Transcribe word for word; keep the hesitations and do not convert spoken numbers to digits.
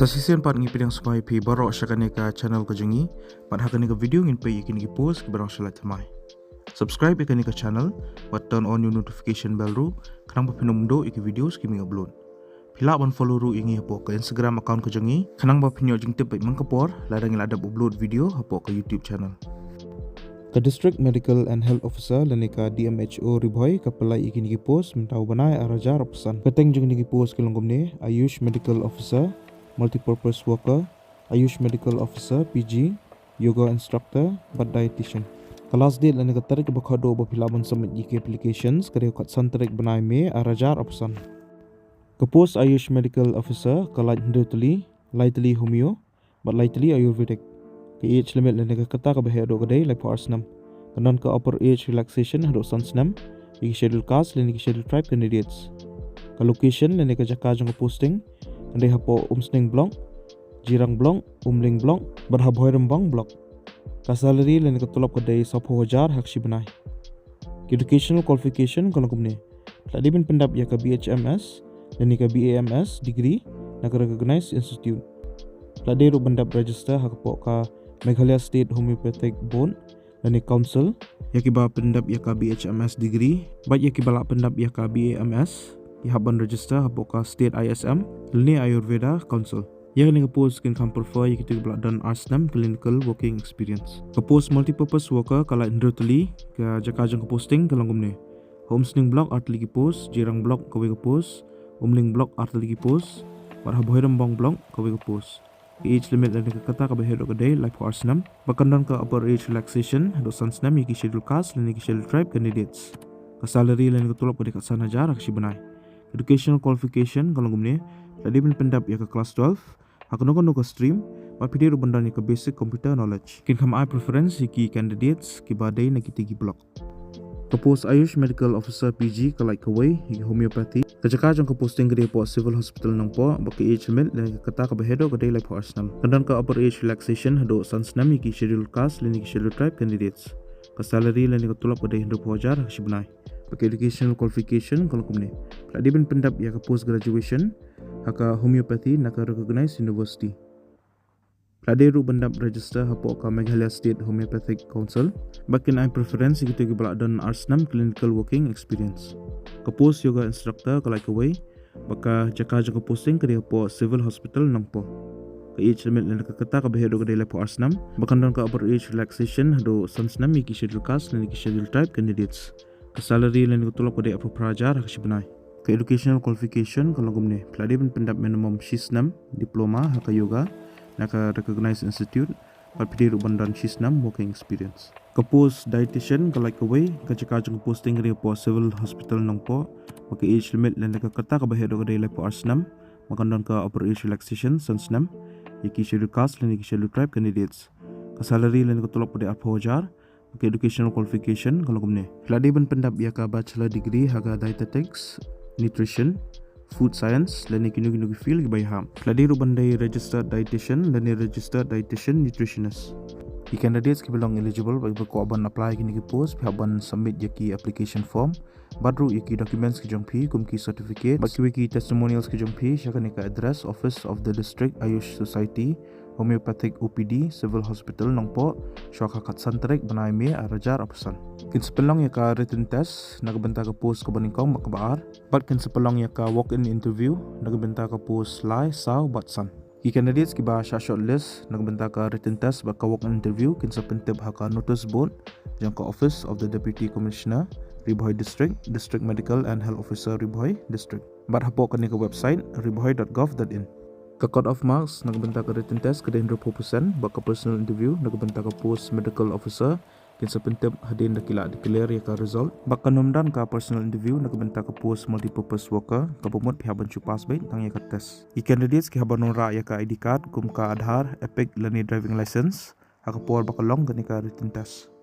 Sa shisien pat ngi pdiang sngewbha ïa phi baroh sha kane ka channel ka jong ngi, bad ha kane ka video ngin peit ïa kine ki post kiba dang sha lait thymmai. Subscribe ïa kane ka channel bad turn on ïa u notification bell ruh, khnang ba phin ym duh ïa ki videos kiba ngi upload. Phi lah ban follow ruh ïa ngi hapoh ka Instagram account ka jong ngi, khnang ba phin ïoh jingtip beit man ka por lada ngi la dep upload video hapoh ka YouTube channel. Ka District Medical and Health Officer lane ka D M H O Ri Bhoi ka pynlait ïa kine ki post mynta u bnai ar hajar arphew san. Ka kyrteng jong kine ki post ki long kumne: Ayush Medical Officer, Multipurpose Worker, Ayush Medical Officer, P G, Yoga Instructor bad Dietitian. Ka last date lane ka tarik kaba khatduh ba phi lah ban submit ïa ki applications ka dei u khatsan tarik bnai May ar hajar arphew san. Ka post Ayush Medical Officer ka lait hynriew tylli, lai tylli Homeo bad lai tylli Ayurvedic. Ka age limit lane ka kata kaba heh haduh ka dei laiphew ar snem. Kan don ka upper age relaxation haduh san snem ïa ki Scheduled Caste lane ki Scheduled Tribe candidates. Ka location lane ka jaka jong ka posting kan dei hapoh Umsning Block, Jirang Block, Umling Block bad ha Bhoirymbong Block. Ka salary lane ka tulop ka dei sawphew hajar ha ka shi bnai. Ka educational qualification ka long kumne: phi la dei ban pyndep ïa ka B H M S lane ka B A M S degree na ka recognized institute. Phi la dei ruh ban dep register ha ka poh ka Meghalaya State Homeopathic Board lane Council ïa kiba pyndep ïa ka B H M S degree, bad ïa kiba lah pyndep ïa ka B A M S ki hap ban register hapoh ka State I S M lane Ayurveda Council. Ïa kane ka post kin kham prefer ïa kito kiba la don ar snem clinical working experience. Ka post Multipurpose Worker ka lait hynriew tylli, ka jaka jong ka posting ka long kumne: ha Umsning Block ar tylli ki post, Jirang Block kawei ka post, Umling Block ar tylli ki post bad ha Bhoirymbong Block kawei ka post. Ka age limit lane ka kata kaba heh haduh ka dei laiphew ar snem. Bad kan don ka upper age relaxation haduh san snem ïa ki Scheduled Caste lane ki Scheduled Tribe candidates. Ka salary lane ka tulop ka dei khatsan hajar ha ka shi bnai. Educational qualification ka long kumne: phi la dei ban pyndep ïa ka class twelve ha kano kano ka stream bad phi dei ruh ban don ïa ka basic computer knowledge. Kin kham ai preference ïa ki candidates kiba dei na kito ki block. Ka post Ayush Medical Officer P G ka lait kawei ïa ki Homeopathy. Ka jaka jong ka posting ka dei hapoh Civil Hospital Nongpoh bad ka age limit lane ka kata kaba heh haduh ka dei laiphew ar snem. Kan don ka upper age relaxation haduh san snem ïa ki Scheduled Caste lane ki Scheduled Tribe candidates. Ka salary lane ka tulop ka dei hynriewphew hajar ha ka shi bnai. Bad ka educational qualification ka long kumne: phi la dei ban pyndep ïa ka post graduation ha ka Homeopathy na ka recognized university. Phi la dei ruh ban dep register hapoh ka Meghalaya State Homeopathic Council. Bad kin ai preference ïa kito kiba la don ar snem clinical working experience. Ka post Yoga Instructor ka lait kawei bad ka jaka jong ka posting ka dei hapoh Civil Hospital Nongpoh. Ka age limit lane ka kata kaba heh haduh ka dei laiphew ar snem. Bad kan don ka upper age relaxation haduh san snem ïa ki Scheduled Caste lane ki Scheduled Tribe candidates. Ka salary lane ka tulop ka dei arphew phra hajar ha ka shi bnai. Ka educational qualification ka long kumne: phi la dei ban pyndep minimum shi snem diploma ha ka yoga na ka recognized institute bad phi dei ruh ban don shi snem working experience. Ka post Dietitian ka lait kawei, ka jaka jong ka posting ka dei hapoh Civil Hospital Nongpoh. Bad ka age limit lane ka kata kaba heh haduh ka dei laiphew ar snem. Bad kan don ka upper age relaxation san snem ïa ki Scheduled Caste lane ki Scheduled Tribe candidates. Ka salary lane ka tulop ka dei arphew hajar. Ka educational qualification ka long kumne: phi la dei ban pyndep ïa ka bachelor degree ha ka dietetics, nutrition, food science lane kino kino ki field kiba ïahap. Phi la dei ruh ban dei registered dietitian lane registered dietitian nutritionist. Ki candidates kiba long eligible bad kiba kwah ban apply kine ki post, phi hap ban submit ïa ki application form bad ruh ïa ki documents ki jong phi kum ki certificate bad kiwei ki testimonials ki jong phi sha kane ka address: Office of the District Ayush Society, Homeopathic O P D, Civil Hospital Nongpoh, shuwa ka khatsan tarik bnai May ar hajar arphew san. Kin sa pynlong ïa ka written test na ka bynta ka post kaba nyngkong bad kaba ar, bad kin sa pynlong ïa ka walk-in interview na ka bynta ka post lai, saw bad san. Ki candidates kiba shah shortlist na ka bynta ka written test bad ka walk-in interview kin sa pyntip ha ka notice board jong ka Office of the Deputy Commissioner, Ri Bhoi District, District Medical and Health Officer, Ri Bhoi District, bad hapoh kane ka website, ribhoi dot gov dot in. Ka cut off marks na ka bynta ka written test ka dei hynriewphew percent, bad ka personal interview na ka bynta ka post medical officer kin sa pyntip hadien da ki la declare ïa ka result. Bad kan ym don ka personal interview na ka bynta ka post multipurpose worker, kaba mut phi hap ban shu pass beit tang ïa ka test. Ki candidates ki hap ban wanrah ïa ka I D card kum ka Aadhaar, EPIC lane driving license ha ka por ba ka long kane ka written test.